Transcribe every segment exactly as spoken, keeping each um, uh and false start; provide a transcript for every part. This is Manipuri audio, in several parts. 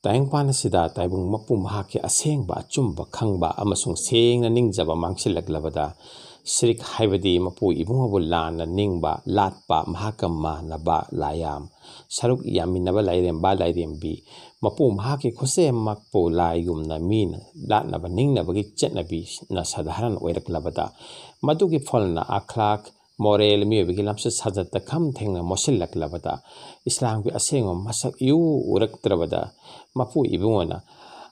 ꯂꯥꯏꯌꯦꯡꯄꯥꯟ ꯑꯁꯤꯗ ꯇꯥꯏꯕꯪ ꯃꯄꯨ ꯃꯍꯥꯛꯀꯤ ꯑꯁꯦꯡꯕ ꯑꯆꯨꯝꯕ ꯈꯪꯕ ꯑꯃꯁꯨꯡ ꯁꯦꯡꯅ ꯅꯤꯡꯖꯕ ꯃꯥꯡꯁꯤꯜꯂꯛꯂꯕꯗ, ꯁ꯭ꯔꯤꯛ ꯍꯥꯏꯕꯗꯤ ꯃꯄꯨ ꯏꯕꯨꯡꯉꯣꯕꯨ ꯂꯥꯟꯅ ꯅꯤꯡꯕ, ꯂꯥꯠꯄ, ꯃꯍꯥꯛꯀ ꯃꯥꯟꯅꯕ ꯂꯥꯏꯌꯥꯝ, ꯁꯔꯨꯛ ꯌꯥꯃꯤꯟꯅꯕ ꯂꯥꯏꯔꯦꯝꯕ ꯂꯥꯏꯔꯦꯝꯕꯤ, ꯃꯄꯨ ꯃꯍꯥꯛꯀꯤ ꯈꯨꯠꯁꯦꯝꯃꯛꯄꯨ ꯂꯥꯏꯒꯨꯝꯅ ꯃꯤꯅ ꯂꯥꯠꯅꯕ ꯅꯤꯡꯅꯕꯒꯤ ꯆꯠꯅꯕꯤꯅ ꯁꯥꯙꯥꯔꯟ ꯑꯣꯏꯔꯛꯂꯕꯗ, ꯃꯗꯨꯒꯤ ꯐꯜꯅ ꯑꯈ꯭ꯂꯥꯛ, ꯃꯣꯔꯦꯜ, ꯃꯤꯑꯣꯏꯕꯒꯤ ꯂꯝꯆꯠ ꯁꯥꯖꯠꯇ ꯈꯝ ꯊꯦꯡꯅ ꯃꯣꯠꯁꯤꯜꯂꯛꯂꯕꯗ, ꯏꯁꯂꯥꯝꯒꯤ ꯑꯁꯦꯡꯕ ꯃꯁꯛ ꯏꯎ ꯎꯔꯛꯇ꯭ꯔꯕꯗ, ꯃꯄꯨ ꯏꯕꯨꯡꯉꯣꯅ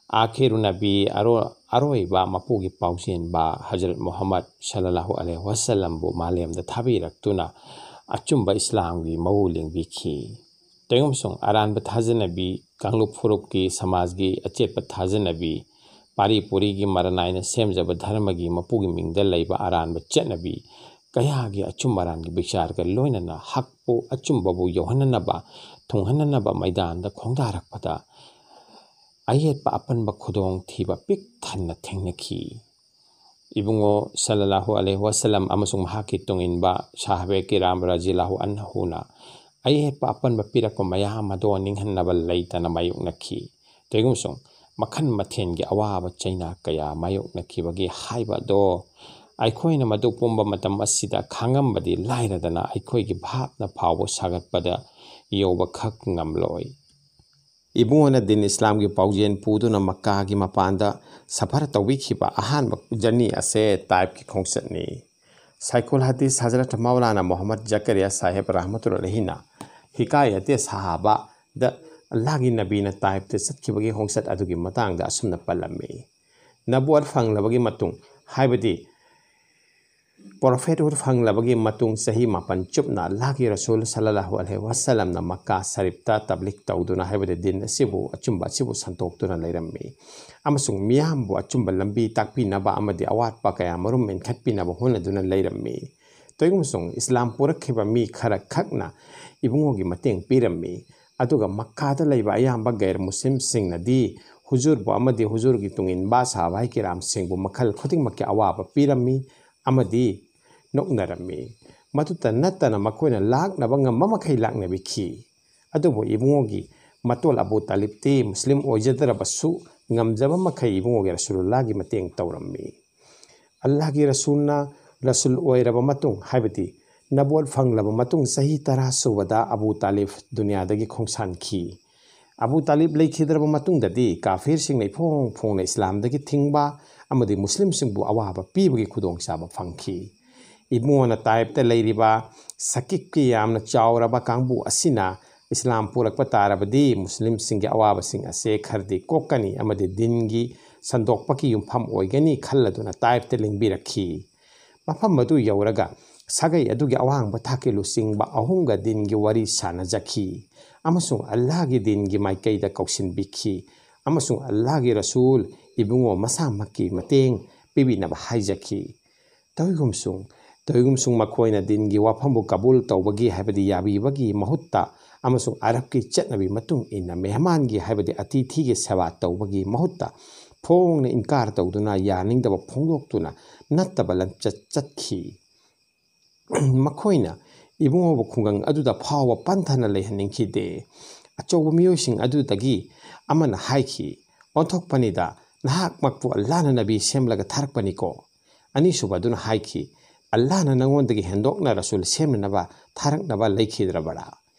ꯑꯥꯈꯤꯔꯨ ꯅꯕꯤ, ꯑꯔꯣ-, ꯑꯔꯣꯏꯕ ꯃꯄꯨꯒꯤ ꯄꯥꯎꯆꯦꯟꯕ ꯍꯖꯔꯠ ꯃꯨꯍꯝꯃꯗ ꯁꯜꯂꯜꯂꯥꯍꯨ ꯑꯂꯩꯍꯤ ꯋꯥꯁꯜꯂꯝꯕꯨ ꯃꯥꯂꯦꯝꯗ ꯊꯥꯕꯤꯔꯛꯇꯨꯅ ꯑꯆꯨꯝꯕ ꯏꯁꯂꯥꯝꯒꯤ ꯃꯑꯣꯡ ꯂꯦꯡꯕꯤꯈꯤ꯫ ꯇꯩꯒꯨꯝꯁꯨꯡ ꯑꯔꯥꯟꯕ ꯊꯥꯖꯅꯕꯤ, ꯀꯥꯡꯂꯨꯞ ꯐꯨꯔꯨꯞꯀꯤ ꯁꯃꯥꯖꯒꯤ ꯑꯆꯦꯠꯄ ꯊꯥꯖꯅꯕꯤ, ꯄꯥꯔꯤ ꯄꯨꯔꯤꯒꯤ ꯃꯔ ꯅꯥꯏꯅ ꯁꯦꯝꯖꯕ ꯙꯔꯃꯒꯤ ꯃꯄꯨꯒꯤ ꯃꯤꯡꯗ ꯂꯩꯕ ꯑꯔꯥꯟꯕ ꯆꯠꯅꯕꯤ ꯀꯌꯥꯒꯤ ꯑꯆꯨꯝ ꯑꯔꯥꯟꯒꯤ ꯕꯤꯆꯥꯔꯒ ꯂꯣꯏꯅꯅ ꯍꯛꯄꯨ ꯑꯆꯨꯝꯕꯕꯨ ꯌꯧꯍꯟꯅꯅꯕ, ꯊꯨꯡꯍꯟꯅꯅꯕ ꯃꯩꯗꯥꯟꯗ ꯈꯣꯡꯗꯥꯔꯛꯄꯗ, ꯑꯌꯦꯠꯄ ꯑꯄꯟꯕ ꯈꯨꯗꯣꯡ ꯊꯤꯕ ꯄꯤꯛ ꯊꯟꯅ ꯊꯦꯡꯅꯈꯤ꯫ ꯏꯕꯨꯡꯉꯣ ꯁꯜꯂꯜꯂꯥꯍꯨ ꯑꯂꯩꯍꯤ ꯋꯥꯁꯜꯂꯝ ꯑꯃꯁꯨꯡ ꯃꯍꯥꯛꯀꯤ ꯇꯨꯡꯏꯟꯕ ꯁꯥꯍꯥꯕꯦ ꯀꯤꯔꯥꯝ ꯔꯖꯤꯌꯜꯂꯥꯍꯨ ꯑꯟꯍꯨꯅ ꯑꯌꯦꯠꯄ ꯑꯄꯟꯕ ꯄꯤꯔꯛꯄ ꯃꯌꯥꯝ ꯑꯗꯣ ꯅꯤꯡꯍꯟꯅꯕ ꯂꯩꯇꯅ ꯃꯥꯌꯣꯛꯅꯈꯤ꯫ ꯇꯩꯒꯨꯝꯁꯨꯡ ꯃꯈꯜ ꯃꯊꯦꯜꯒꯤ ꯑꯋꯥꯕ ꯆꯩꯅꯥ ꯀꯌꯥ ꯃꯥꯌꯣꯛꯅꯈꯤꯕꯒꯤ ꯍꯥꯏꯕ ꯑꯗꯣ ꯑꯩꯈꯣꯏꯅ ꯃꯗꯨ ꯄꯨꯝꯕ ꯃꯇꯝ ꯑꯁꯤꯗ ꯈꯥꯡꯉꯝꯕꯗꯤ ꯂꯥꯏꯔꯗꯅ ꯑꯩꯈꯣꯏꯒꯤ ꯚꯥꯞꯅ ꯐꯥꯎꯕ ꯁꯥꯒꯠꯄꯗ ꯌꯧꯕꯈꯛ ꯉꯝꯂꯣꯏ꯫ ꯏꯕꯨꯡꯉꯣꯅ ꯗꯤꯟ ꯏꯁꯂꯥꯝꯒꯤ ꯄꯥꯎꯖꯦꯜ ꯄꯨꯗꯨꯅ ꯃꯛꯀꯥꯒꯤ ꯃꯄꯥꯟꯗ ꯁꯐꯔ ꯇꯧꯕꯤꯈꯤꯕ ꯑꯍꯥꯟꯕ ꯖꯔꯅꯤ ꯑꯁꯦ ꯇꯥꯏꯞꯀꯤ ꯈꯣꯡꯆꯠꯅꯤ꯫ ꯁꯥꯏꯈꯨꯜ ꯍꯗꯤꯁ ꯍꯖꯔꯠ ꯃꯧꯂꯥꯅꯥ ꯃꯣꯍꯝꯃꯗ ꯖꯀꯔꯤꯌꯥ ꯁꯥꯍꯦꯕ ꯔꯍꯃꯇꯨꯜꯂꯥꯍꯤꯅ ꯍꯤꯀꯥꯌꯠ-ꯏ ꯁꯍꯥꯕꯥꯗ ꯑꯜꯂꯥꯍꯒꯤ ꯅꯕꯤꯅ ꯇꯥꯏꯞꯇ ꯆꯠꯈꯤꯕꯒꯤ ꯈꯣꯡꯆꯠ ꯑꯗꯨꯒꯤ ꯃꯇꯥꯡꯗ ꯑꯁꯨꯝꯅ ꯄꯜꯂꯝꯃꯤ: ꯅꯕꯨꯋꯠ ꯐꯪꯂꯕꯒꯤ ꯃꯇꯨꯡ, ꯍꯥꯏꯕꯗꯤ ꯄ꯭ꯔꯣꯐꯦꯠꯍꯨꯗ ꯐꯪꯂꯕꯒꯤ ꯃꯇꯨꯡ ꯆꯍꯤ ꯃꯥꯄꯟ ꯆꯨꯞꯅ ꯑꯜꯂꯥꯍꯒꯤ ꯔꯁꯨꯜ ꯁꯜꯂꯜꯂꯥꯍꯨ ꯑꯂꯩꯍꯤ ꯋꯥꯁꯜꯂꯝꯅ ꯃꯛꯀꯥ ꯁꯔꯤꯐꯇ ꯇꯕ꯭ꯂꯤꯒ ꯇꯧꯗꯨꯅ, ꯍꯥꯏꯕꯗꯤ ꯗꯤꯟ ꯑꯁꯤꯕꯨ, ꯑꯆꯨꯝꯕ ꯑꯁꯤꯕꯨ ꯁꯟꯗꯣꯛꯇꯨꯅ ꯂꯩꯔꯝꯃꯤ ꯑꯃꯁꯨꯡ ꯃꯤꯌꯥꯝꯕꯨ ꯑꯆꯨꯝꯕ ꯂꯝꯕꯤ ꯇꯥꯛꯄꯤꯅꯕ ꯑꯃꯗꯤ ꯑꯋꯥꯠꯄ ꯀꯌꯥꯃꯔꯨꯝ ꯃꯦꯟꯈꯠꯄꯤꯅꯕ ꯍꯣꯠꯅꯗꯨꯅ ꯂꯩꯔꯝꯃꯤ꯫ ꯇꯧꯏꯒꯨꯝꯕꯁꯨꯡ ꯏꯁꯂꯥꯝ ꯄꯨꯔꯛꯈꯤꯕ ꯃꯤ ꯈꯔ ꯈꯛꯅ ꯏꯕꯨꯡꯉꯣꯒꯤ ꯃꯇꯦꯡ ꯄꯤꯔꯝꯃꯤ, ꯑꯗꯨꯒ ꯃꯛꯀꯥꯗ ꯂꯩꯕ ꯑꯌꯥꯝꯕ ꯒꯩꯔ ꯃꯨꯁꯂꯤꯝꯁꯤꯡꯅꯗꯤ ꯍꯨꯖꯨꯔꯕꯨ ꯑꯃꯗꯤ ꯍꯨꯖꯨꯔꯒꯤ ꯇꯨꯡꯏꯟꯕ ꯁꯍꯥꯕꯥꯏ ꯀꯤꯔꯥꯝꯁꯤꯡꯕꯨ ꯃꯈꯜ ꯈꯨꯗꯤꯡꯃꯛꯀꯤ ꯑꯋꯥꯕ ꯄꯤꯔꯝꯃꯤ ꯑꯃꯗꯤ ꯅꯣꯛꯅꯔꯝꯃꯤ꯫ ꯃꯗꯨꯇ ꯅꯠꯇꯅ ꯃꯈꯣꯏꯅ ꯂꯥꯛꯅꯕ ꯉꯝꯕ ꯃꯈꯩ ꯂꯥꯛꯅꯕꯤꯈꯤ꯫ ꯑꯗꯨꯕꯨ ꯏꯕꯨꯡꯉꯣꯒꯤ ꯃꯇꯣꯜ ꯑꯕꯨ ꯇꯥꯂꯤꯕꯇꯤ ꯃꯨꯁꯂꯤꯝ ꯑꯣꯏꯖꯗ꯭ꯔꯕꯁꯨ ꯉꯝꯖꯕ ꯃꯈꯩ ꯏꯕꯨꯡꯉꯣꯒꯤ ꯔꯁꯨꯂꯨꯜꯂꯥꯒꯤ ꯃꯇꯦꯡ ꯇꯧꯔꯝꯃꯤ꯫ ꯑꯜꯂꯥꯍꯒꯤ ꯔꯁꯨꯜꯅ ꯔꯁꯨꯜ ꯑꯣꯏꯔꯕ ꯃꯇꯨꯡ, ꯍꯥꯏꯕꯗꯤ ꯅꯕꯣꯠ ꯐꯪꯂꯕ ꯃꯇꯨꯡ ꯆꯍꯤ ꯇꯔꯥ ꯁꯨꯕꯗ ꯑꯕꯨ ꯇꯥꯂꯤꯕ ꯗꯨꯅꯤꯌꯥꯗꯒꯤ ꯈꯣꯡꯁꯥꯟꯈꯤ꯫ ꯑꯕꯨ ꯇꯥꯂꯤꯕ ꯂꯩꯈꯤꯗ꯭ꯔꯕ ꯃꯇꯨꯡꯗꯗꯤ ꯀꯥꯐꯤꯔꯁꯤꯡꯅ ꯏꯐꯣꯡ ꯐꯣꯡꯅ ꯏꯁꯂꯥꯝꯗꯒꯤ ꯊꯤꯡꯕ ꯑꯃꯗꯤ ꯃꯨꯁꯂꯤꯝꯁꯤꯡꯕꯨ ꯑꯋꯥꯕ ꯄꯤꯕꯒꯤ ꯈꯨꯗꯣꯡꯆꯥꯕ ꯐꯪꯈꯤ꯫ ꯏꯕꯨꯡꯉꯣꯅ ꯇꯥꯏꯞꯇ ꯂꯩꯔꯤꯕ ꯁꯀꯤꯛꯀꯤ ꯌꯥꯝꯅ ꯆꯥꯎꯔꯕ ꯀꯥꯡꯕꯨ ꯑꯁꯤꯅ ꯏꯁꯂꯥꯝ ꯄꯨꯔꯛꯄ ꯇꯥꯔꯕꯗꯤ ꯃꯨꯁꯂꯤꯝꯁꯤꯡꯒꯤ ꯑꯋꯥꯕꯁꯤꯡ ꯑꯁꯦ ꯈꯔꯗꯤ ꯀꯣꯛꯀꯅꯤ ꯑꯃꯗꯤ ꯗꯤꯟꯒꯤ ꯁꯟꯗꯣꯛꯄꯒꯤ ꯌꯨꯝꯐꯝ ꯑꯣꯏꯒꯅꯤ ꯈꯜꯂꯗꯨꯅ ꯇꯥꯏꯞꯇ ꯂꯦꯡꯕꯤꯔꯛꯈꯤ꯫ ꯃꯐꯝ ꯑꯗꯨ ꯌꯧꯔꯒ ꯁꯥꯒꯩ ꯑꯗꯨꯒꯤ ꯑꯋꯥꯡꯕ ꯊꯥꯛꯀꯤ ꯂꯨꯆꯤꯡꯕ ꯑꯍꯨꯝꯒ ꯗꯤꯟꯒꯤ ꯋꯥꯔꯤ ꯁꯥꯅꯖꯈꯤ ꯑꯃꯁꯨꯡ ꯑꯜꯂꯥꯍꯒꯤ ꯗꯤꯟꯒꯤ ꯃꯥꯏꯀꯩꯗ ꯀꯧꯁꯤꯟꯕꯤꯈꯤ ꯑꯃꯁꯨꯡ ꯑꯜꯂꯥꯍꯒꯤ ꯔꯁꯨꯜ ꯏꯕꯨꯡꯉꯣ ꯃꯁꯥꯃꯛꯀꯤ ꯃꯇꯦꯡ ꯄꯤꯕꯤꯅꯕ ꯍꯥꯏꯖꯈꯤ꯫ ꯇꯧꯏꯒꯨꯝꯁꯨꯡ, ꯇꯧꯏꯒꯨꯝꯁꯨꯡ ꯃꯈꯣꯏꯅ ꯗꯤꯟꯒꯤ ꯋꯥꯐꯝꯕꯨ ꯀꯕꯨꯜ ꯇꯧꯕꯒꯤ ꯍꯥꯏꯕꯗꯤ ꯌꯥꯕꯤꯕꯒꯤ ꯃꯍꯨꯠꯇ ꯑꯃꯁꯨꯡ ꯑꯔꯕꯀꯤ ꯆꯠꯅꯕꯤ ꯃꯇꯨꯡ ꯏꯟꯅ ꯃꯦꯍꯃꯥꯟꯒꯤ ꯍꯥꯏꯕꯗꯤ ꯑꯇꯤꯊꯤꯒꯤ ꯁꯦꯕꯥ ꯇꯧꯕꯒꯤ ꯃꯍꯨꯠꯇ ꯐꯣꯡꯅ ꯏꯟꯀꯥꯔ ꯇꯧꯗꯨꯅ ꯌꯥꯅꯤꯡꯗꯕ ꯐꯣꯡꯗꯣꯛꯇꯨꯅ ꯅꯠꯇꯕ ꯂꯝꯆꯠ ꯆꯠꯈꯤ꯫ ꯃꯈꯣꯏꯅ ꯏꯕꯨꯡꯉꯣꯕꯨ ꯈꯨꯡꯒꯪ ꯑꯗꯨꯗ ꯐꯥꯎꯕ ꯄꯟꯊꯅ ꯂꯩꯍꯟꯅꯤꯡꯈꯤꯗꯦ꯫ ꯑꯆꯧꯕ ꯃꯤꯑꯣꯏꯁꯤꯡ ꯑꯗꯨꯗꯒꯤ ꯑꯃꯅ ꯍꯥꯏꯈꯤ, "ꯑꯣꯟꯊꯣꯛꯄꯅꯤꯗ, ꯅꯍꯥꯛꯃꯛꯄꯨ ꯑꯜꯂꯥꯍꯅ ꯅꯕꯤ ꯁꯦꯝꯂꯒ ꯊꯥꯔꯛꯄꯅꯤꯀꯣ?" ꯑꯅꯤꯁꯨꯕ ꯑꯗꯨꯅ ꯍꯥꯏꯈꯤ, "ꯑꯜꯂꯥꯍꯅ ꯅꯉꯣꯟꯗꯒꯤ ꯍꯦꯟꯗꯣꯛꯅ ꯔꯁꯨꯜ ꯁꯦꯝꯅꯅꯕ ꯊꯥꯔꯛꯅꯕ ꯂꯩꯈꯤꯗ꯭ꯔꯕꯔꯥ?"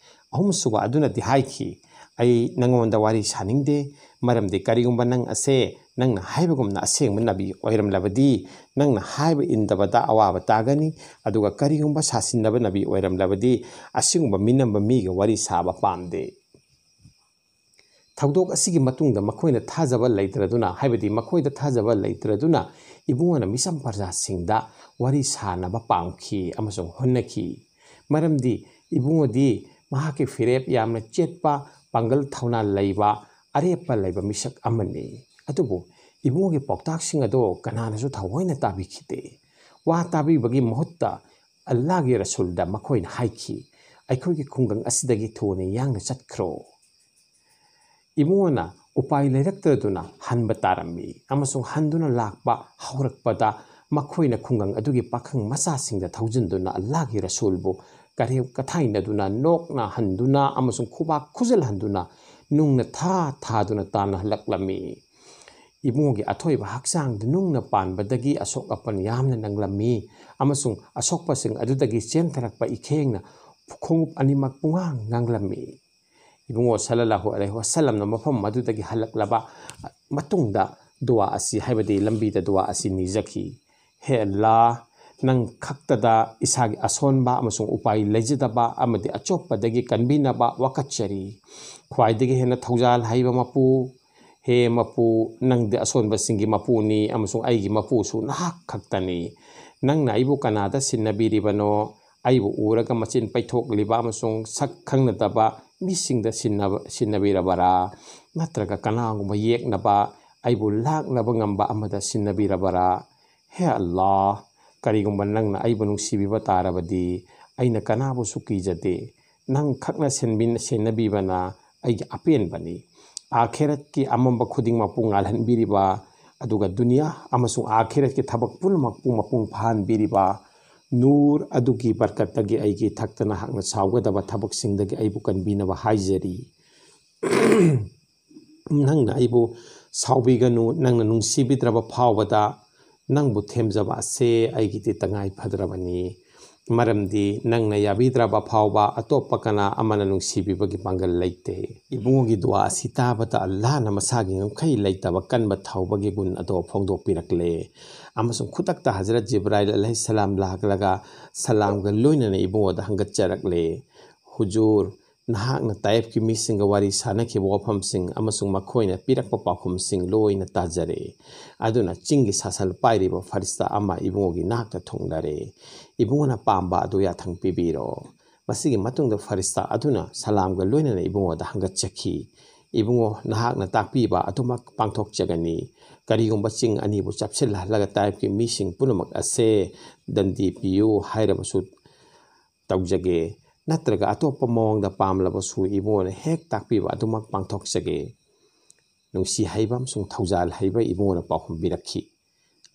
ꯑꯍꯨꯝꯁꯨꯕ ꯑꯗꯨꯅꯗꯤ ꯍꯥꯏꯈꯤ, "ꯑꯩ ꯅꯉꯣꯟꯗ ꯋꯥꯔꯤ ꯁꯥꯅꯤꯡꯗꯦ, ꯃꯔꯝꯗꯤ ꯀꯔꯤꯒꯨꯝꯕ ꯅꯪ ꯑꯁꯦ ꯅꯪꯅ ꯍꯥꯏꯕꯒꯨꯝꯅ ꯑꯁꯦꯡꯕ ꯅꯕꯤ ꯑꯣꯏꯔꯝꯂꯕꯗꯤ ꯅꯪꯅ ꯍꯥꯏꯕ ꯏꯟꯗꯕꯗ ꯑꯋꯥꯕ ꯇꯥꯒꯅꯤ, ꯑꯗꯨꯒ ꯀꯔꯤꯒꯨꯝꯕ ꯁꯥꯁꯤꯟꯅꯕ ꯅꯕꯤ ꯑꯣꯏꯔꯝꯂꯕꯗꯤ ꯑꯁꯤꯒꯨꯝꯕ ꯃꯤꯅꯝꯕ ꯃꯤꯒ ꯋꯥꯔꯤ ꯁꯥꯕ ꯄꯥꯝꯗꯦ"꯫ ꯊꯧꯗꯣꯛ ꯑꯁꯤꯒꯤ ꯃꯇꯨꯡꯗ ꯃꯈꯣꯏꯅ ꯊꯥꯖꯕ ꯂꯩꯇ꯭ꯔꯗꯨꯅ, ꯍꯥꯏꯕꯗꯤ ꯃꯈꯣꯏꯗ ꯊꯥꯖꯕ ꯂꯩꯇ꯭ꯔꯗꯨꯅ ꯏꯕꯨꯡꯉꯣꯅ ꯃꯤꯆꯝ ꯄ꯭ꯔꯖꯥꯁꯤꯡꯗ ꯋꯥꯔꯤ ꯁꯥꯅꯕ ꯄꯥꯝꯈꯤ ꯑꯃꯁꯨꯡ ꯍꯣꯠꯅꯈꯤ꯫ ꯃꯔꯝꯗꯤ ꯏꯕꯨꯡꯉꯣꯗꯤ ꯃꯍꯥꯛꯀꯤ ꯐꯤꯔꯦꯞ ꯌꯥꯝꯅ ꯆꯦꯠꯄ, ꯄꯥꯡꯒꯜ ꯊꯧꯅꯥ ꯂꯩꯕ, ꯑꯔꯦꯞꯄ ꯂꯩꯕ ꯃꯤꯁꯛ ꯑꯃꯅꯤ꯫ ꯑꯗꯨꯕꯨ ꯏꯕꯨꯡꯉꯣꯒꯤ ꯄꯥꯎꯇꯥꯛꯁꯤꯡ ꯑꯗꯣ ꯀꯅꯥꯅꯁꯨ ꯊꯑꯣꯏꯅ ꯇꯥꯕꯤꯈꯤꯗꯦ꯫ ꯋꯥ ꯇꯥꯕꯤꯕꯒꯤ ꯃꯍꯨꯠꯇ ꯑꯜꯂꯥꯍꯒꯤ ꯔꯁꯨꯜꯗ ꯃꯈꯣꯏꯅ ꯍꯥꯏꯈꯤ, "ꯑꯩꯈꯣꯏꯒꯤ ꯈꯨꯡꯒꯪ ꯑꯁꯤꯗꯒꯤ ꯊꯨꯅ ꯌꯥꯡꯅ ꯆꯠꯈ꯭ꯔꯣ"꯫ ꯏꯕꯨꯡꯉꯣꯅ ꯎꯄꯥꯏ ꯂꯩꯔꯛꯇ꯭ꯔꯗꯨꯅ ꯍꯟꯕ ꯇꯥꯔꯝꯃꯤ ꯑꯃꯁꯨꯡ ꯍꯟꯗꯨꯅ ꯂꯥꯛꯄ ꯍꯧꯔꯛꯄꯗ ꯃꯈꯣꯏꯅ ꯈꯨꯡꯒꯪ ꯑꯗꯨꯒꯤ ꯄꯥꯈꯪ ꯃꯆꯥꯁꯤꯡꯗ ꯊꯧꯖꯤꯟꯗꯨꯅ ꯑꯜꯂꯥꯍꯒꯤ ꯔꯁꯨꯜꯕꯨ ꯀꯔꯦꯝ ꯀꯊꯥꯏꯅꯗꯨꯅ, ꯅꯣꯛꯅꯍꯟꯗꯨꯅ ꯑꯃꯁꯨꯡ ꯈꯨꯕꯥꯛ ꯈꯨꯖꯜꯍꯟꯗꯨꯅ ꯅꯨꯡꯅ ꯊꯥ ꯊꯥꯗꯨꯅ ꯇꯥꯟꯅꯍꯜꯂꯛꯂꯝꯃꯤ꯫ ꯏꯕꯨꯡꯉꯣꯒꯤ ꯑꯊꯣꯏꯕ ꯍꯛꯆꯥꯡꯗ ꯅꯨꯡꯅ ꯄꯥꯟꯕꯗꯒꯤ ꯑꯁꯣꯛ ꯑꯄꯟ ꯌꯥꯝꯅ ꯅꯪꯂꯝꯃꯤ, ꯑꯃꯁꯨꯡ ꯑꯁꯣꯛꯄꯁꯤꯡ ꯑꯗꯨꯗꯒꯤ ꯆꯦꯟꯊꯔꯛꯄ ꯏꯈꯦꯡꯅ ꯈꯣꯡꯎꯞ ꯑꯅꯤꯃꯛ ꯄꯨꯡꯉꯥꯡ ꯉꯥꯡꯂꯝꯃꯤ꯫ ꯏꯕꯨꯡꯉꯣ ꯁꯜꯂꯜꯂꯥꯍꯨ ꯑꯂꯩꯍꯤ ꯋꯥꯁꯜꯂꯝꯅ ꯃꯐꯝ ꯑꯗꯨꯗꯒꯤ ꯍꯜꯂꯛꯂꯕ ꯃꯇꯨꯡꯗ ꯗꯨꯋꯥ ꯑꯁꯤ, ꯍꯥꯏꯕꯗꯤ ꯂꯝꯕꯤꯗ ꯗꯨꯋꯥ ꯑꯁꯤ ꯅꯤꯖꯈꯤ: "ꯍꯦ ꯑꯜꯂꯥ, ꯅꯪ ꯈꯛꯇꯗ ꯏꯁꯥꯒꯤ ꯑꯁꯣꯟꯕ ꯑꯃꯁꯨꯡ ꯎꯄꯥꯏ ꯂꯩꯖꯗꯕ ꯑꯃꯗꯤ ꯑꯆꯣꯞꯄꯗꯒꯤ ꯀꯟꯕꯤꯅꯕ ꯋꯥꯀꯠꯆꯔꯤ꯫ ꯈ꯭ꯋꯥꯏꯗꯒꯤ ꯍꯦꯟꯅ ꯊꯧꯖꯥꯜ ꯍꯩꯕ ꯃꯄꯨ, ꯍꯦ ꯃꯄꯨ, ꯅꯪꯗꯤ ꯑꯁꯣꯟꯕꯁꯤꯡꯒꯤ ꯃꯄꯨꯅꯤ ꯑꯃꯁꯨꯡ ꯑꯩꯒꯤ ꯃꯄꯨꯁꯨ ꯅꯍꯥꯛ ꯈꯛꯇꯅꯤ꯫ ꯅꯪꯅ ꯑꯩꯕꯨ ꯀꯅꯥꯗ ꯁꯤꯟꯅꯕꯤꯔꯤꯕꯅꯣ? ꯑꯩꯕꯨ ꯎꯔꯒ ꯃꯆꯤꯟ ꯄꯩꯊꯣꯛꯂꯤꯕ ꯑꯃꯁꯨꯡ ꯁꯛ ꯈꯪꯅꯗꯕ ꯃꯤꯁꯤꯡꯗ ꯁꯤꯟꯅꯕ-, ꯁꯤꯟꯅꯕꯤꯔꯕꯔꯥ? ꯅꯠꯇ꯭ꯔꯒ ꯀꯅꯥꯒꯨꯝꯕ ꯌꯦꯛꯅꯕ, ꯑꯩꯕꯨ ꯂꯥꯛꯅꯕ ꯉꯝꯕ ꯑꯃꯗ ꯁꯤꯟꯅꯕꯤꯔꯕꯔꯥ? ꯍꯦ ꯑꯜꯂꯥ, ꯀꯔꯤꯒꯨꯝꯕ ꯅꯪꯅ ꯑꯩꯕꯨ ꯅꯨꯡꯁꯤꯕꯤꯕ ꯇꯥꯔꯕꯗꯤ, ꯑꯩꯅ ꯀꯅꯥꯕꯨꯁꯨ ꯀꯤꯖꯗꯦ꯫ ꯅꯪ ꯈꯛꯅ ꯁꯦꯟꯕꯤ-, ꯁꯦꯟꯅꯕꯤꯕꯅ ꯑꯩꯒꯤ ꯑꯄꯦꯟꯕꯅꯤ꯫ ꯑꯥꯈꯤꯔꯠꯀꯤ ꯑꯃꯝꯕ ꯈꯨꯗꯤꯡꯃꯛꯄꯨ ꯉꯥꯜꯍꯟꯕꯤꯔꯤꯕ, ꯑꯗꯨꯒ ꯗꯨꯅꯤꯌꯥ ꯑꯃꯁꯨꯡ ꯑꯥꯈꯤꯔꯠꯀꯤ ꯊꯕꯛ ꯄꯨꯝꯅꯃꯛꯄꯨ ꯃꯄꯨꯡ ꯐꯥꯍꯟꯕꯤꯔꯤꯕ ꯅꯨꯔ ꯑꯗꯨꯒꯤ ꯕꯔꯀꯠꯇꯒꯤ ꯑꯩꯒꯤ ꯏꯊꯛꯇ ꯅꯍꯥꯛꯅ ꯁꯥꯎꯒꯗꯕ ꯊꯕꯛꯁꯤꯡꯗꯒꯤ ꯑꯩꯕꯨ ꯀꯟꯕꯤꯅꯕ ꯍꯥꯏꯖꯔꯤ꯫ ꯅꯪꯅ ꯑꯩꯕꯨ ꯁꯥꯎꯕꯤꯒꯅꯨ, ꯅꯪꯅ ꯅꯨꯡꯁꯤꯕꯤꯗ꯭ꯔꯕ ꯐꯥꯎꯕꯗ ꯅꯪꯕꯨ ꯊꯦꯝꯖꯕ ꯑꯁꯦ ꯑꯩꯒꯤꯗꯤ ꯇꯉꯥꯏ ꯐꯗ꯭ꯔꯕꯅꯤ, ꯃꯔꯝꯗꯤ ꯅꯪꯅ ꯌꯥꯕꯤꯗ꯭ꯔꯕ ꯐꯥꯎꯕ ꯑꯇꯣꯞꯄ ꯀꯅꯥ ꯑꯃꯅ ꯅꯨꯡꯁꯤꯕꯤꯕꯒꯤ ꯄꯥꯡꯒꯜ ꯂꯩꯇꯦ꯫" ꯏꯕꯨꯡꯉꯣꯒꯤ ꯗꯨꯋꯥ ꯑꯁꯤ ꯇꯥꯕꯗ ꯑꯜꯂꯥꯍꯅ ꯃꯁꯥꯒꯤ ꯉꯝꯈꯩ ꯂꯩꯇꯕ ꯀꯟꯕ ꯊꯧꯕꯒꯤ ꯒꯨꯟ ꯑꯗꯣ ꯐꯣꯡꯗꯣꯛꯄꯤꯔꯛꯂꯦ, ꯑꯃꯁꯨꯡ ꯈꯨꯗꯛꯇ ꯍꯖꯔꯠ ꯖꯤꯕ꯭ꯔꯥꯏꯜ ꯑꯂꯩꯍꯤꯁꯁꯂꯥꯝ ꯂꯥꯛꯂꯒ ꯁꯂꯥꯝꯒ ꯂꯣꯏꯅꯅ ꯏꯕꯨꯡꯉꯣꯗ ꯍꯪꯒꯠꯆꯔꯛꯂꯦ: "ꯍꯨꯖꯨꯔ, ꯅꯍꯥꯛꯅ ꯇꯥꯏꯐꯀꯤ ꯃꯤꯁꯤꯡꯒ ꯋꯥꯔꯤ ꯁꯥꯅꯈꯤꯕ ꯋꯥꯐꯝꯁꯤꯡ ꯑꯃꯁꯨꯡ ꯃꯈꯣꯏꯅ ꯄꯤꯔꯛꯄ ꯄꯥꯎꯈꯨꯝꯁꯤꯡ ꯂꯣꯏꯅ ꯇꯥꯖꯔꯦ꯫ ꯑꯗꯨꯅ ꯆꯤꯡꯒꯤ ꯁꯥꯁꯜ ꯄꯥꯏꯔꯤꯕ ꯐꯔꯤꯁꯇꯥ ꯑꯃ ꯏꯕꯨꯡꯉꯣꯒꯤ ꯅꯥꯛꯇ ꯊꯨꯡꯂꯔꯦ꯫ ꯏꯕꯨꯡꯉꯣꯅ ꯄꯥꯝꯕ ꯑꯗꯨ ꯌꯥꯊꯪ ꯄꯤꯕꯤꯔꯣ꯫" ꯃꯁꯤꯒꯤ ꯃꯇꯨꯡꯗ ꯐꯔꯤꯁꯇꯥ ꯑꯗꯨꯅ ꯁꯂꯥꯝꯒ ꯂꯣꯏꯅꯅ ꯏꯕꯨꯡꯉꯣꯗ ꯍꯪꯒꯠꯆꯈꯤ: "ꯏꯕꯨꯡꯉꯣ, ꯅꯍꯥꯛꯅ ꯇꯥꯛꯄꯤꯕ ꯑꯗꯨꯃꯛ ꯄꯥꯡꯊꯣꯛꯆꯒꯅꯤ꯫ ꯀꯔꯤꯒꯨꯝꯕ ꯆꯤꯡ ꯑꯅꯤꯕꯨ ꯆꯞꯁꯤꯜꯍꯜꯂꯒ ꯇꯥꯏꯐꯀꯤ ꯃꯤꯁꯤꯡ ꯄꯨꯝꯅꯃꯛ ꯑꯁꯦ ꯗꯟꯗꯤ ꯄꯤꯌꯨ ꯍꯥꯏꯔꯕꯁꯨ ꯇꯧꯖꯒꯦ, ꯅꯠꯇ꯭ꯔꯒ ꯑꯇꯣꯞꯄ ꯃꯑꯣꯡꯗ ꯄꯥꯝꯂꯕꯁꯨ ꯏꯕꯨꯡꯉꯣꯅ ꯍꯦꯛ ꯇꯥꯛꯄꯤꯕ ꯑꯗꯨꯃꯛ ꯄꯥꯡꯊꯣꯛꯆꯒꯦ꯫" ꯅꯨꯡꯁꯤ ꯍꯩꯕ ꯑꯃꯁꯨꯡ ꯊꯧꯖꯥꯜ ꯍꯩꯕ ꯏꯕꯨꯡꯉꯣꯅ ꯄꯥꯎꯈꯨꯝ ꯄꯤꯔꯛꯈꯤ: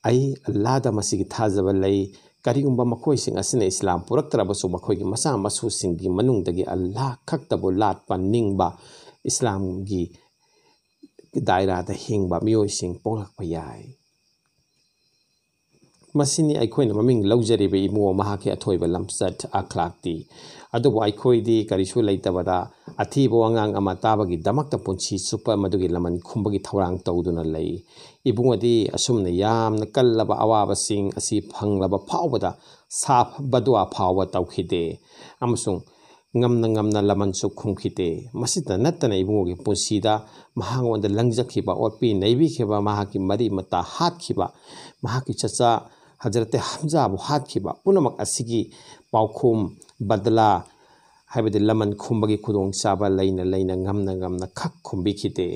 "ꯑꯩ ꯑꯜꯂꯥꯗ ꯃꯁꯤꯒꯤ ꯊꯥꯖꯕ ꯂꯩ꯫ ꯀꯔꯤꯒꯨꯝꯕ ꯃꯈꯣꯏꯁꯤꯡ ꯑꯁꯤꯅ ꯏꯁꯂꯥꯝ ꯄꯨꯔꯛꯇ꯭ꯔꯕꯁꯨ, ꯃꯈꯣꯏꯒꯤ ꯃꯆꯥ ꯃꯁꯨꯁꯤꯡꯒꯤ ꯃꯅꯨꯡꯗꯒꯤ ꯑꯜꯂꯥ ꯈꯛꯇꯕꯨ ꯂꯥꯠꯄ ꯅꯤꯡꯕ ꯏꯁꯂꯥꯝꯒꯤ ꯗꯥꯏꯔꯥꯗ ꯍꯤꯡꯕ ꯃꯤꯑꯣꯏꯁꯤꯡ ꯄꯣꯛꯂꯛꯄ ꯌꯥꯏ꯫ ꯃꯁꯤꯅꯤ ꯑꯩꯈꯣꯏꯅ ꯃꯃꯤꯡ ꯂꯧꯖꯔꯤꯕ ꯏꯕꯨꯡꯉꯣ ꯃꯍꯥꯛꯀꯤ ꯑꯊꯣꯏꯕ ꯂꯝꯆꯠ ꯑꯈ꯭ꯂꯥꯛꯇꯤ꯫ ꯑꯗꯨꯕꯨ ꯑꯩꯈꯣꯏꯗꯤ ꯀꯔꯤꯁꯨ ꯂꯩꯇꯕꯗ ꯑꯊꯤꯕ ꯋꯥꯉꯥꯡ ꯑꯃ ꯇꯥꯕꯒꯤꯗꯃꯛꯇ ꯄꯨꯟꯁꯤ ꯆꯨꯞꯄ ꯃꯗꯨꯒꯤ ꯂꯃꯟ ꯈꯨꯝꯕꯒꯤ ꯊꯧꯔꯥꯡ ꯇꯧꯗꯨꯅ ꯂꯩ꯫ ꯏꯕꯨꯡꯉꯣꯗꯤ ꯑꯁꯨꯝꯅ ꯌꯥꯝꯅ ꯀꯜꯂꯕ ꯑꯋꯥꯕꯁꯤꯡ ꯑꯁꯤ ꯐꯪꯂꯕ ꯐꯥꯎꯕꯗ ꯁꯥꯐ ꯕꯗꯨꯋꯥ ꯐꯥꯎꯕ ꯇꯧꯈꯤꯗꯦ ꯑꯃꯁꯨꯡ ꯉꯝꯅ ꯉꯝꯅ ꯂꯃꯟꯁꯨ ꯈꯨꯝꯈꯤꯗꯦ꯫ ꯃꯁꯤꯇ ꯅꯠꯇꯅ ꯏꯕꯨꯡꯉꯣꯒꯤ ꯄꯨꯟꯁꯤꯗ ꯃꯍꯥꯛꯉꯣꯟꯗ ꯂꯪꯖꯈꯤꯕ, ꯑꯣꯠꯄꯤ ꯅꯩꯕꯤꯈꯤꯕ, ꯃꯍꯥꯛꯀꯤ ꯃꯔꯤ ꯃꯇꯥ ꯍꯥꯠꯈꯤꯕ, ꯃꯍꯥꯛꯀꯤ ꯆꯆꯥ ꯍꯖꯔꯠꯇꯦ ꯍꯝꯖꯥꯕꯨ ꯍꯥꯠꯈꯤꯕ ꯄꯨꯝꯅꯃꯛ ꯑꯁꯤꯒꯤ ꯄꯥꯎꯈꯨꯝ, ꯕꯗꯂꯥ, ꯍꯥꯏꯕꯗꯤ ꯂꯃꯟ ꯈꯨꯝꯕꯒꯤ ꯈꯨꯗꯣꯡꯆꯥꯕ ꯂꯩꯅ ꯂꯩꯅ, ꯉꯝꯅ ꯉꯝꯅ ꯈꯛ ꯈꯨꯝꯕꯤꯈꯤꯗꯦ꯫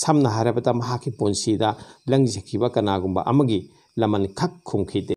ꯁꯝꯅ ꯍꯥꯏꯔꯕꯗ, ꯃꯍꯥꯛꯀꯤ ꯄꯨꯟꯁꯤꯗ ꯂꯪꯖꯈꯤꯕ ꯀꯅꯥꯒꯨꯝꯕ ꯑꯃꯒꯤ ꯂꯃꯟ ꯈꯛ ꯈꯨꯝꯈꯤꯗꯦ꯫